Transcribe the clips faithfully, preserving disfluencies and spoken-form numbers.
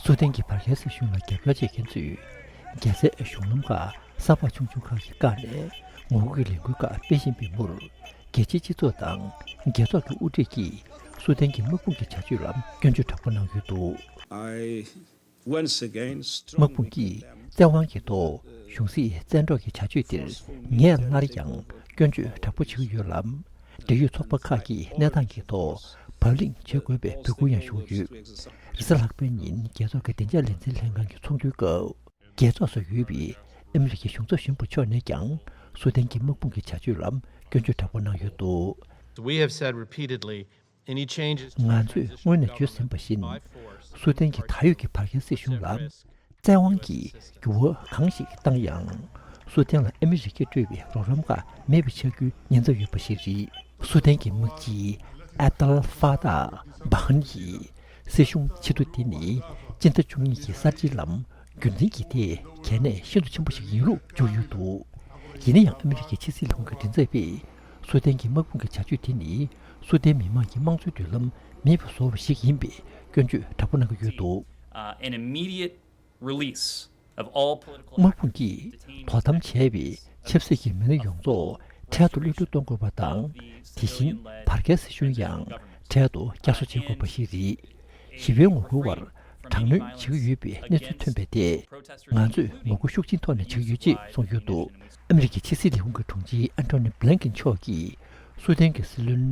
སུ་དན་གྱི་བར་བརྒལ་སྲིད་གཞུང་ལ་རྒྱབ་སྐྱོར་བྱེད་མཁན་ཚོས་རྒྱལ་སའི་གཞུང་ལམ་ཁག་ས་ཕག་ཆུང་ཆུང་ཁག་གིས་བཀག་ནས་ངོ་རྒོལ་གྱི་ལས་འགུལ་ཁག་སྤེལ་བཞིན་པའི་མུར། རྒྱལ་སྤྱིའི་སྤྱི་ཚོགས་དང་རྒྱལ་ཚོགས་ཀྱི་དབུ་ཁྲིད་ཀྱིས་སུ་དན་གྱི་དམག་དཔུང་གི་བྱ་སྤྱོད་ལ་སྐྱོན་བརྗོད་དྲག་པོ་གནང་ཡོད་འདུག། I once again དམག་དཔུང་གིས་བཙན་དབང་གི་ཐོག་གཞུང་སྲིད་བཙན་འཕྲོག་གི་བྱ་སྤྱོད་དེར་ངས་སླར་ཡང་སྐྱོན་བརྗོད་དྲག་པོ་བྱེད་ཀྱི་ཡོད་ལ། འབྲེལ་ཡོད་ཚོགས་པ་ཁག་གིས་གནས་སྟངས་ཀྱི་ཐོག་བག་ལེབ་བྱེད་དགོས་པའི་འབོད་སྐུལ་ཡང་ཞུ་གི་ཡོད། རེས་གཟའ་ལྷག་པའི་ཉིན་རྒྱལ་ཚོགས་ཀྱི་བདེ་འཇགས་ལས་འཛིན་ལྷན་ཁང་གི་ཚོགས་འདུའི་སྐབས། རྒྱལ་ཚོགས་སུ་ཡོད་པའི་ཨ་མི་རི་ཀའི་གཞུང་ཚབ་གཞོན་པ་མཆོག་ནས་ཀྱང་སུ་དན་གྱི་དམག་དཔུང་གི་བྱ་སྤྱོད་ལ་སྐྱོན་བརྗོད་དྲག་པོ་གནང་ཡོད་འདུག། We have said repeatedly, any changes to ང་ཚོས་སྔོན་ནས་བརྗོད་ཟིན་པ་བཞིན། སུ་དན་གྱི་ད་ཡོད་ཀྱི་བར་བརྒལ་སྲིད་གཞུང་ལ་བཙན་དབང་གིས་འགྱུར་བ་གང་ཞིག་བཏང་ཡང་། སུ་དན་ལ་ཨ་མི་རི་ཀས་སྤྲོད་པའི་རོགས་རམ་ཁག་མེད་པ་བྱ་རྒྱུའི་ཉེན་ཚབས་ཡོད་པ་ཞིག་རེད། སུ་དན་གྱི་དམག་སྤྱི་ཨབ་དལ་ཧྥ་ཏཱ་བྷ་ཧན་ཡིས་སྲིད་གཞུང་ཕྱིར་བསྡུ་འདི་ནི་སྤྱི་ཟླ་བཅུ་གཉིས་ཀྱི་གསར་བརྗེའི་ལམ་རྒྱུན་འཛིན་གྱི་ཐད་གལ་གནད་ཤིན་ཏུ་ཆེན་པོ་ཞིག་ཡིན་ལུགས་བརྗོད་ཡོད་འདུག། ཡིན་ན་ཡང་ཨ་མི་རི་ཀའི་ཕྱི་སྲིད་ལས་ཁུངས་ཀྱི་མགྲིན་ཚབ་པས་སུ་དན་གྱི་དམག་དཔུང་གི་བྱ་སྤྱོད་དེ་ནི་སུ་དན་མི་མང་གི་དམངས་གཙོའི་མདུན་ལམ་མེད་པར་བཟོ་བ་ཞིག་ཡིན་པའི་སྐྱོན་བརྗོད་དྲག་པོ་གནང་གི་ཡོད་འདུག། Uh, an immediate release of all political དམག་དཔུང་གིས་དོ་དམ་བྱས་པའི་ཆབ་སྲིད་ཀྱི་མི་སྣ་ཡོངས་རྫོགས་འཕྲལ་དུ་གློད་གྲོལ་གཏོང་དགོས་པ་དང་། དེ་བཞིན་བར་བརྒལ་སྲིད་གཞུང་ཡང་འཕྲལ་དུ་བསྐྱར་གསོ་བྱེད་དགོས་པ་ཞིག་རེད། ཞི་བའི་ངོ་རྒོལ་བར་དྲག་གནོན་བྱེད་ཀྱི་ཡོད་པའི་གནས་ཚུལ་ཐོན་པའི་ཐད། ང་ཚོས་ངོ་རྒོལ་ཤུགས་ཆེན་ཐོག་ནས་བྱེད་ཀྱི་ཡོད་ཅེས་གསུངས་ཡོད་འདུག། ཨ་མི་རི་ཀའི་ཕྱི་སྲིད་ལས་ཁུངས་ཀྱི་དྲུང་ཆེ་ཨན་ཐོ་ནི་བྷི་ལན་ཀིན་མཆོག་གིས་སུའུ་དན་གྱི་སྲིད་བློན་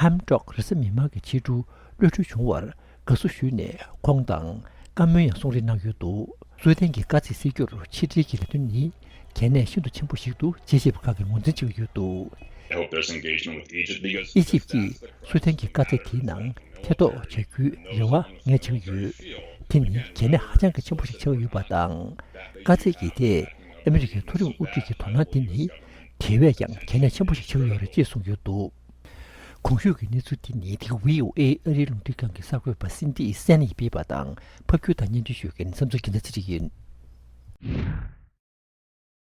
ཧམ་ཏོག་རེས་གཟའ་མིག་དམར་གྱི་ཕྱི་དྲོ་གློད་གྲོལ་བྱུང་བར་དགའ་བསུ་ཞུས་ནས་ཁོང་དང་བཀའ་མོལ་ཡང་གསུང་རེས་གནང་ཡོད་འདུག། སུའུ་དན་གྱི་དཀའ་ཚེགས་སེལ་རྒྱུར་ཕྱི་འབྲེལ་གྱི་ལས་དོན་ནི་གལ་གནད་ཤིན་ཏུ་ཆེན་པོ་ཞིག་ཏུ་དཔྱད་ཞིབ་པ་ཁག་གིས་ངོས་འཛིན་བྱེད་ཀྱི་ཡོད་འདུག། I hope there's engagement with Egypt because ཨི་ཇིབ་ཀྱིས་སུའུ་དན་གྱི་དཀའ་ཚེགས་དེའི་ནང་ཐེ་གཏོགས་བྱ་རྒྱུའི་རེ་བ་ངས་བྱེད་ཀྱི་ཡོད། དེ་ནི་གལ་གནད་ཧ་ཅང་གི་ཆེན་པོ་ཞིག་ཆགས་ཀྱི་ཡོད་པ་དང་། དཀའ་ཚེགས་ཀྱི་ཐད་ཨ་མི་རི་ཀའི་མཐོ་རིམ་དབུ་ཁྲིད་ཀྱི་དོ་སྣང་དེ་ནི་དེ་བས་ཀྱང་གལ་གནད་ཆེན་པོ་ཞིག་ཆགས་ཀྱི་ཡོད་རེད་ཅེས་གསུངས་ཡོད་འདུག། གོང་ཞུས་ཀྱི་གནས་ཚུལ་དེ་ནི་དེ་ག་བྷི་ཨོ་ཨེ་ཨ་རིའི་རླུང་འཕྲིན་ཁང་གི་གསར་འགོད་པ་སིན་ཏི་སན་ཡིས་སྤེལ་བ་དང་ཕབ་སྒྱུར་དང་སྙན་སྒྲོན་ཞུ་མཁན་བསམ་ཚུལ་རྒྱལ་མཚན་ཚེ་རིང་ཡིན།